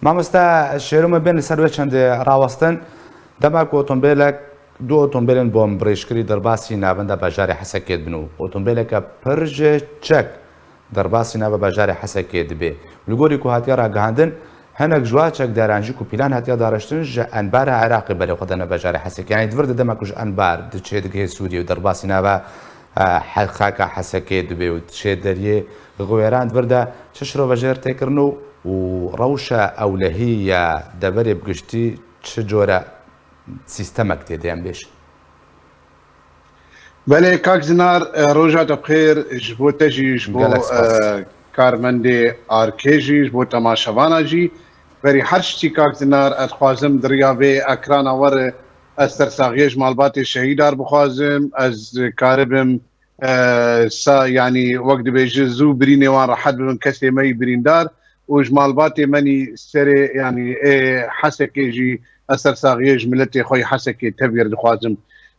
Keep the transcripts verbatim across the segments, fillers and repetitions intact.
Mamoste Şêro, me bên li ser wê çendê rawestin. Dema ku otombêlek, du otombêlên bombrêjkirî derbasî navenda bajarê Hesekê dibin û otombêleke pir ji çek derbasî nava bajarê Hesekê dibe. Li gorî ku hatiye ragihandin, hinek ji wa çekdaran jî ku pîlan hatiye dareştin, ji enbara Iraqê berê xwe dane bajarê Hesekê. Yanî di vir de dema ku ji enbar diçe digihê Sûriyê û derbasî nava, e, he-, xaka Hesekê dibe û diçe deriyê Xiwêran, di vir de çi şirovejêr tê kirin û, û rewşa ewlehî ya deverê bi giştî çi cure sîstemek tê de, em bêjin? Belê, kak Zinar, e, roja te bi xêr ji bo te jî, ji bo, Gelek spas. e, karmendê Arkê jî, ji bo temaşevana jî. Berî her tiştî, kak Zinar, ez dixwazim di riya vê ekrana we re ez sersaxiyê ji malbatê şehîdar bixwazim. Ez karibim, e, sa, yanî wek dibêje, zû birînê wan rehet bibin, kesê me yî birîndar û ji malbatê me nî serê, yanî ê Hesekê jî ez sersaxiyê ji miletê xwe yî Hesekê tevgere dixwazim.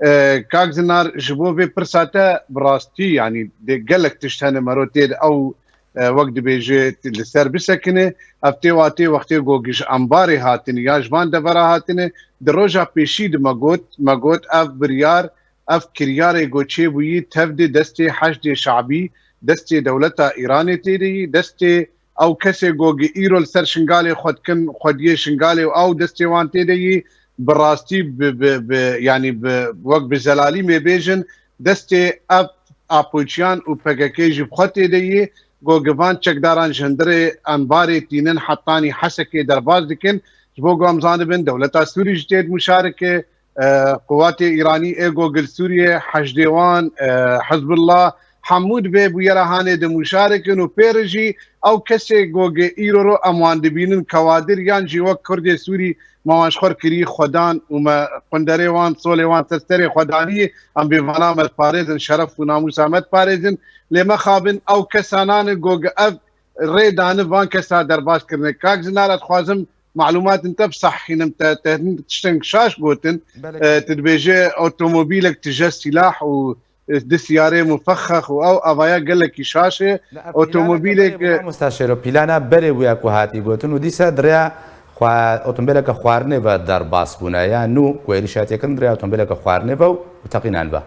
E, kak Zinar, ji bo vê pirsa te bi rastî, yanî dê gelek tişt hene mero tê de ew, e, wek dibêje, li ser bisekine. Ev tê watê wextê ku ji embarê hatine ya ji van devera hatine, di roja pêşî de me got, me got ev biryar, ev kiryarê ku çêbûyî tev de destê Heşdê Şabî, destê dewleta Îranê tê de yî, destê ew kesê ku gi îro li ser Şingalê xwe dikin, xwediyê Şingalê û ew destê wan tê de yî, bi rastî bi, bi, bi, yanî bi, wek bi zelalî mê bêjin, destê ev apoçiyan û P K K jî bi xwe tê de yî, ku gi van çekdaran ji hundirê enbarê tînin hetanî Hesekê derbas dikin, ji bo ku em zanibin dewleta Sûrî jî tê de muşarike, e, quwatê Îranî ê ku gil Sûriyê, Heşdê wan, e, Hizbullah, hemû di vê bûyera hanê de muşarikin û pê re jî ew kesê ku gi îro ro em wan dibînin kewadir yan jî wek Kurdê Sûrî me wan ji xwe kirî xwedan û me qunderê wan, solê wan ser serê xwe danî, em bê vana me diparêzin, şeref û namûsa me diparêzin. Lê me xabin ew kesanan in ku gi ev rê dani van kesa derbas kirine. Kak Zinar, ez dixwazim malûmatên te bisehînim, te, te hin tiştên şaş gotin. Belê. E, tu dibêje otomobîlek tije sîlah û, e, di siyarê mufexex û ew avaya gelekî şaş e. Ne, ev pîlana Otomobîlek, te berê bû, e, Mamosta Şêro, pîlana berê bûya ku hatî gotin û dîsa di rêya xwe otomobîleke xwarinê ve derbas bûne. Ya nû ku êrîş hatiye kirin di rêya otomobîleke xwarinê ve û teqînan ve.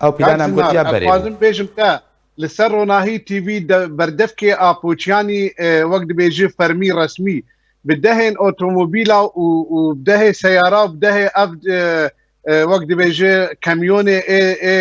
Ew pîlana em gotiya berê bû. Kak Zinar, ez dixwazim bêjim te, li ser Ronahî T V de berdevkê apoçiyanî, e, wek dibêje fermî resmî, bi dehên otomobîla û, û bi dehê seyara û bi dehê ev, e, e, wek dibêje kemyonê ê, ê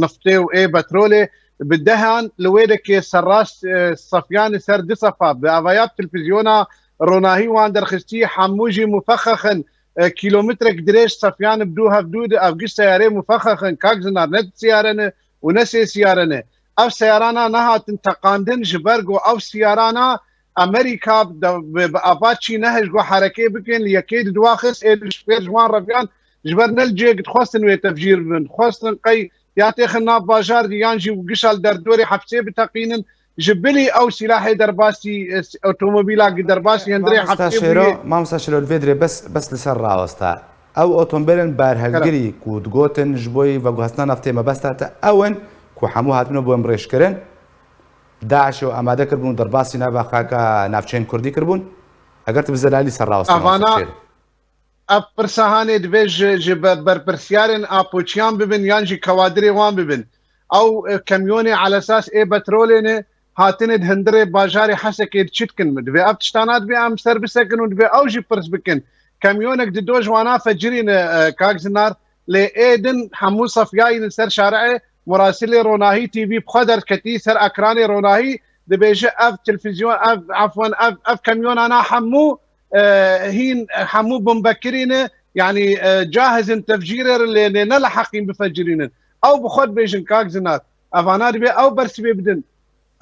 niftê û ê petrolê, bi dehan li wê dekê serrast, e, sefyan li ser du sefa bi avaya televîzyona Ronahî wan derxistî, hemû jî mufexex in, e, kîlometrek dirêj sefyan bi dû hevdû de, ev giş seyarê mufexex in, Kak Zinar, ne du siyare ne û ne sê siyare ne. Ev seyarana nehatin teqandin ji ber ku ev siyarana Amerîka bi, bi, bi Apaçî nehişt ku herekê bikin, li yekê di dua xist, ê li ji pêr ji wan reviyan, ji ber ne li cihê dixwestin wê tevjîr bibin, dixwestin qey ya têxin nav bajar de yan jî gişa li derdorê hepsê biteqînin, ji bilî ew sîlahê derbasî, e, otomobîla gi derbasî hundirê Mamosta hepsê Şêro, bûyî. Mamosta Şêro, li vê dirê bes, bes li ser rawesta. Ew otomobîlên berhevgirî ku digotin ji bo veguhestina naftê mebesta te ew in ku hemû hatibûne bombrêjkirin, DAIŞê amade kiribûn û derbasî nava xaka navçeyên Kurdî kiribûn? Eger tu bi zelalî ser rawesta Evana, Mamosta Şêro. Ev pirsa hanê divê ji, ji be-, berpirsiyarên apoçiyan bibin yan jî kewadirê wan bibin. Ew, e, kemyonê elesas ê petrolê ne hatine di hundirê bajarê Hesekê di çi dikin? Divê ev tiştana divê em ser bisekin û divê ew jî pirs bikin. Kemyonek di do ji wana fecirîne, e, Kak Zinar, lê ê din hemû sefyayî li ser şareê Murasilê Ronahî T V bi xwe derketî ser ekranê Ronahî, dibêje ev televîzyon, ev, efwen, ev, ev kemyonana hemû, e, hîn, hemû bombekirî ne, yanî, e, cahizin tevcîrê re lê ne, ne li heqîn bifecirînin. Ew bi xwe dibêjin, Kak Zinar. Evana divê ew bersivê bidin.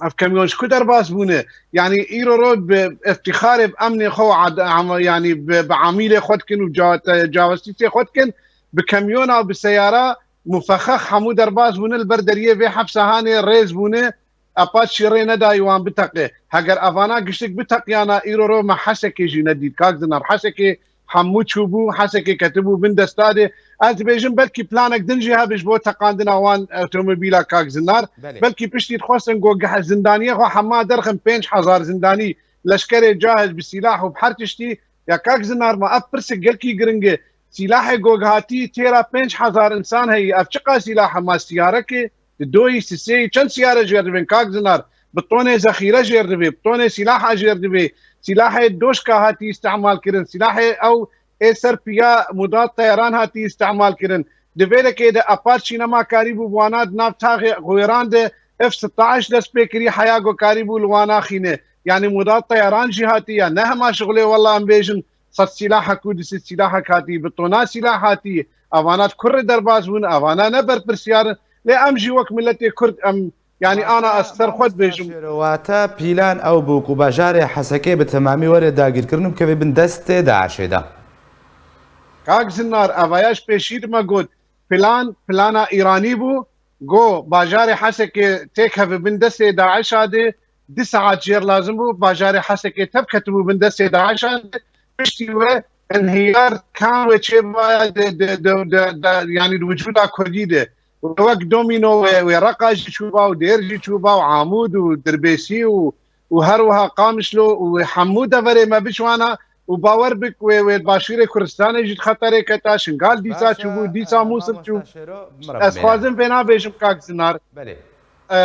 Ev kemyon ji ku derbas bûne? Yanî îro ro bi îftixarê bi emnê xwe û ad-, ama yanî bi, bi amîlê xwe dikin û ca-, te-, cawesîsê xwe dikin, bi kemyona û bi seyara mufexex hemû derbas bûne, li ber deriyê vê hepsa hanê rêz bûne, Apaçî rê nedayî wan biteqe. Heger evana giştik biteqiyana îro ro me Hesekê jî nedît. Kak Zinar, Hesekê hemû çûbû, Hesekê ketibû bin destadê. Ez dibêjim belkî planek din jî hebe ji bo teqandina wan otomobîla, Kak Zinar. Belê. Belkî piştî dixwestin ku geh-, zindaniyê xwe hema derxin, pênc hezar zindanî leşkerê cahiz bi sîlah û bi her tiştî. Ya kak Zinar, ma ev pirsek gelkî giring e. Sîlahê gog hatî têra pênc hezar insan heyî. Ev çiqa sîlah e? Ma siyareke? Di doyî sisêyî çend siyare jêr dibên kak Zinar? Bi tonê zexîre jêr dibê, bi tonê sîlah a jêr dibê. Sîlahê doşka hatî îstemal kirin. Sîlahê ew ê ser piya mudat teyaran hatî îstemal kirin. Di vê dekê de Apaçî nema karîbû bi wana di nav taxê xwêran de F sitaş dest pê kirî heya ku karîbû li wana xîne. Yanî mudat teyaran jî hatî ya. Ne hema şixulê wela em bêjin sed sîlahek û du sed sîlahek hatî. Bi tona sîlah hatî. Evana di kurê derbas bûn. Evana ne berpirsiyar in. Lê em jî wek miletê Kurd em Yanî ana ez ser xwe dibêjim. Wate pîlan ew bû ku bajarê Hesekê bi temamî were dagîrkirin û bikeve bin destê DAIŞê de. Kak Zinar, evaya ji pêşî de me got, plan, plana Îranî bû, got, bajarê Hesekê têkeve bin destê DAIŞa de, du saet jêr lazim bû, bajarê Hesekê tev ketibû bin destê DAIŞa de, piştî we inhiyar kam we çêbaya de, de, de, de, de, yanî di wicûda Kurdî de. Wek domîno wê, wê Reqa jî çûba û Dêr jî çûba û Amûd û Dirbêsî û, û her wiha Qamişlo û wê hemû deverê me biçwana û bawer bik wê, wê başûrê Kurdistanê jî di xeterê keta, Şingal dîsa çûbû, dîsa Mûsil çû. Ez xwazim vê nabêjim kak Zinar. Belê. E,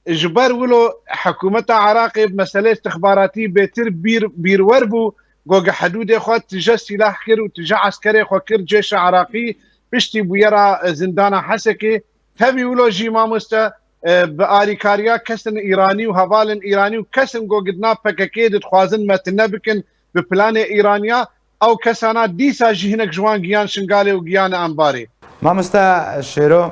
e, ji ber wilo hikûmeta Iraqê bi meselê istixbaratî bêtir bîr, bîrwer bû, go gi hidûdê xwe tije sîlah kir û tije eskerê xwe kir cêşa Iraqî, piştî bûyera, e, zindana Hesekê. Tevî wilo jî mamoste, e, bi alîkariya kesin Îranî û hevalên Îranî û kesin go gidna P K K de dixwazin me tune bikin bi planê Îraniya, ew kesana dîsa jî hinek ji wan giyan Şingalê û giyane Ambarê. Mamosta Şêro,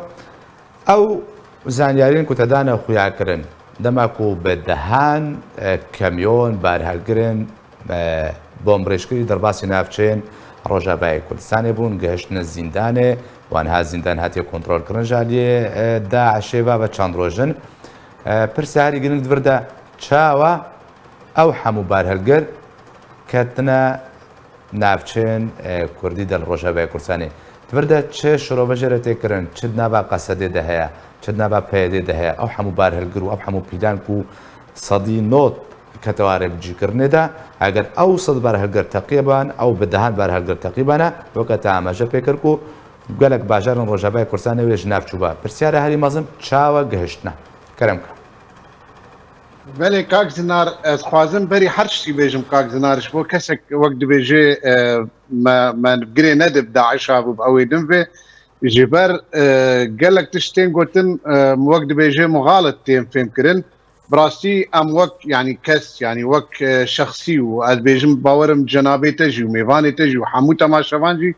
ew zanyariyên ku te dane xuya kirin, dema ku bi dehan, e, kemyon, barhelgirin, e, bombrêjkirî derbasî navçeyên Rojavayê Kurdistanê bûn, gihiştine zîndanê, wan ha zîndan hatiye kontrolkirin ji aliyê, e, DAIŞê ve ve çend rojin. E, pirsa herî giring di vir de çawa ew hemû barhelgir ketine navçeyên, e, Kurdî de li Rojavayê Kurdistanê. Di vir de çi şirove jê re tê kirin, çi di nava Qesedê de heye, çi di nava P Y D'ê de heye, ew hemû barhilgir û ew hemû pîlan ku sedî nod kete ware bicîkirinê de, eger ew sed barhilgir teqiye ban, ew bi dehan barhilgir teqî bana, weke te amaje pê kir ku gelek bajarên Rojavayê Kurdistanê wê ji nav çûba. Pirsyara herî mezin çawa gihiştine? Kerem ke. Belê kak Zinar, ez xwazim berî her tiştî bêjim kak Zinar, ji bo kesek wek dibêje, e, me, me girê nedib DAIŞa bû bi ew ê din ve. Ji ber, e, gelek tişt tên gotin, e, wek dibêje muxalit tên fêmkirin. Bi rastî em wek, yanî kes, yanî wek, e, şexsî û ez bêjim bawerim cenabê te jî û mêvanê te jî û hemû temaşevan jî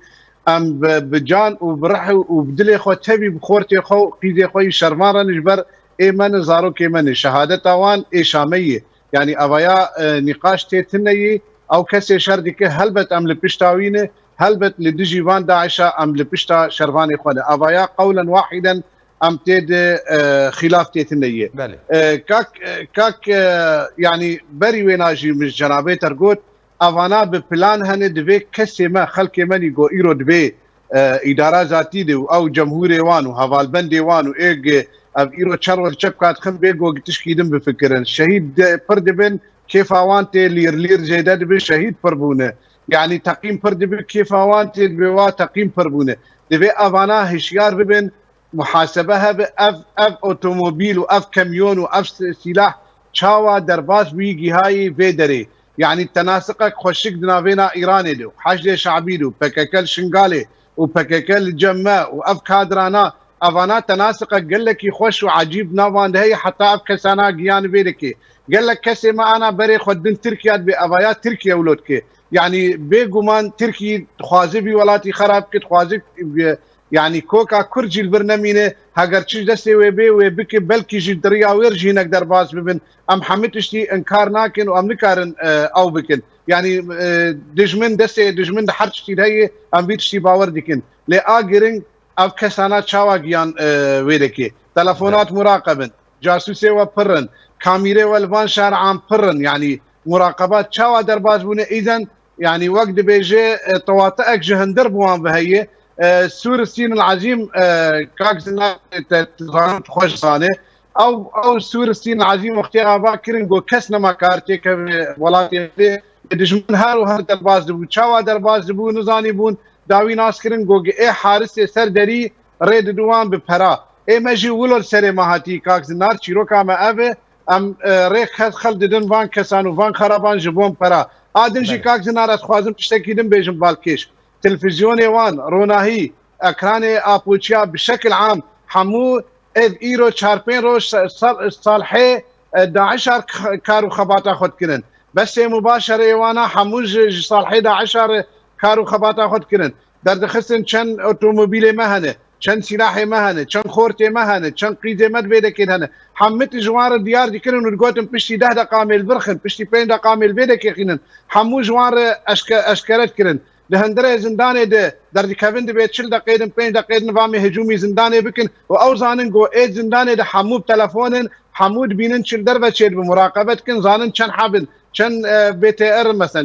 em bi, bi can û bi rih û bi dilê xwe tevî bi xortê xwe û qîzê xwe yî şervan re ne ji ber ê me ne, zarokê me ne. Şehadeta wan ê Şamê ye. Yanî evaya, e, nîqaş tê tune yî. Ew kesê şer dike, helbet em li pişta wî ne, helbet li dijî van DAIŞa em li pişta şervanê xwe ne. Evaya qewlen wahîden em tê de, e, xîlaf tê tune yê. Belê. E, kak, e, kak, e, yanî berî wêna jî min ji cenabê te re got, evana bi plan hene, divê kesê me, xelkê me nî go îro dibê, e, îdara zatî de û ew cemhûrê wan û hevalbendê wan û êg ev îro çer roj çep kat xin bê go tişkî din bifikirin. Şehîd de pir dibin, kêfa wan tê lîr lîr zêde dibe, şehîd pir bûne. Yanî teqîm pir dibe, kêfa wan tê dibe wa teqîm pir bûne. Divê evana hişyar bibin, muhasebe hebe, ev, ev otomobîl û ev kamyon û ev si-, sîlah çawa derbas bûyî gihayî vê derê? Yanî tenasiqek xweşik di navêna Îranê de û Heşdê Şabî de û P K K li Şingalê û P K K li cem me û ev kadrana, evana tenasiqek gelekî xweş û ecîb nav wan de heye, heta ev kesana giyan vê dike. Gelek kesê me ana berê xwe din Tirkiye dibe, evaya Tirkiye wilo dike. Yanî bêguman Tirkî dixwaze vî welatî xerab bike, dixwaze, e, Yanî koka Kurd jî li vir nemîne, heger çi ji destê wê bê, wê bike, belkî jî di riya wê re jî hinek derbas bibin. Em hemî tiştî inkar nakin û em nikarin, e, ew bikin. Yanî, e, dijmin, destê dijmin di her tiştî de heye, em vî tiştî bawer dikin. Lê a giring ev kesana çawa giyan, e, wê dike? Telefonat muraqeb in. Casûsê we pir in. Kamîrê we li van şaran pir in. Yanî muraqebat çawa derbas bûne? Îzen, yanî wek dibêje, e, tewatiek ji hundir bi wan ve heye. E, Sûr Sîn el Ezîm, e, kak Zinar te, te zanî, tu xweş zanî. Ew, ew Sûristîn Ezîm wextê ava kirin, got kes nema kar têkeve welatê me. Dijmin her û her derbas dibû. Çawa derbas dibû, nizanî bûn. Dawî nas kirin, got ê harisê ser derî rê didin wan bi pera. Ê me jî wilo li serê me hatî, kak Zinar, çîroka me ev e. Em, e, rê kes xel didin van kesan û van xeraban ji bon pera. A din jî, kak Zinar, ez dixwazim tiştekî din bêjim balkêş. Televîzyonê wan, ronahî, ekranê apoçiya bi şekil am, hemû ev îro çar pênc roj sa-, sa-, salhê, e, DAIŞ a k-, kar û xebata xwe dikirin. Besê mubaşerê wana hemû ji, ji salhê DAIŞ a re kar û xebata xwe dikirin. Derdixistin çend otomobîlê me hene, çend sîlahê me hene, çend xortê me hene, çend qîzê me di vê dekê de hene. Hemî tişt ji wan re diyar dikirin û digotin piştî deh deqa em ê li vir xin, piştî pênc deqa em ê li vê dekê xînin. Hemû ji wan re eşke-, eşkere dikirin. Di hundirê zindanê de derdikevin, divê çil deqê din, pênc deqê din va em ê hicûmî zindanê bikin û ew zanin ku ê zindanê de hemû bi telefon in, hemû dibînin çi li derve çêdibe, muraqebe dikin, zanin çend heb in, çend, e, B T R in, mesela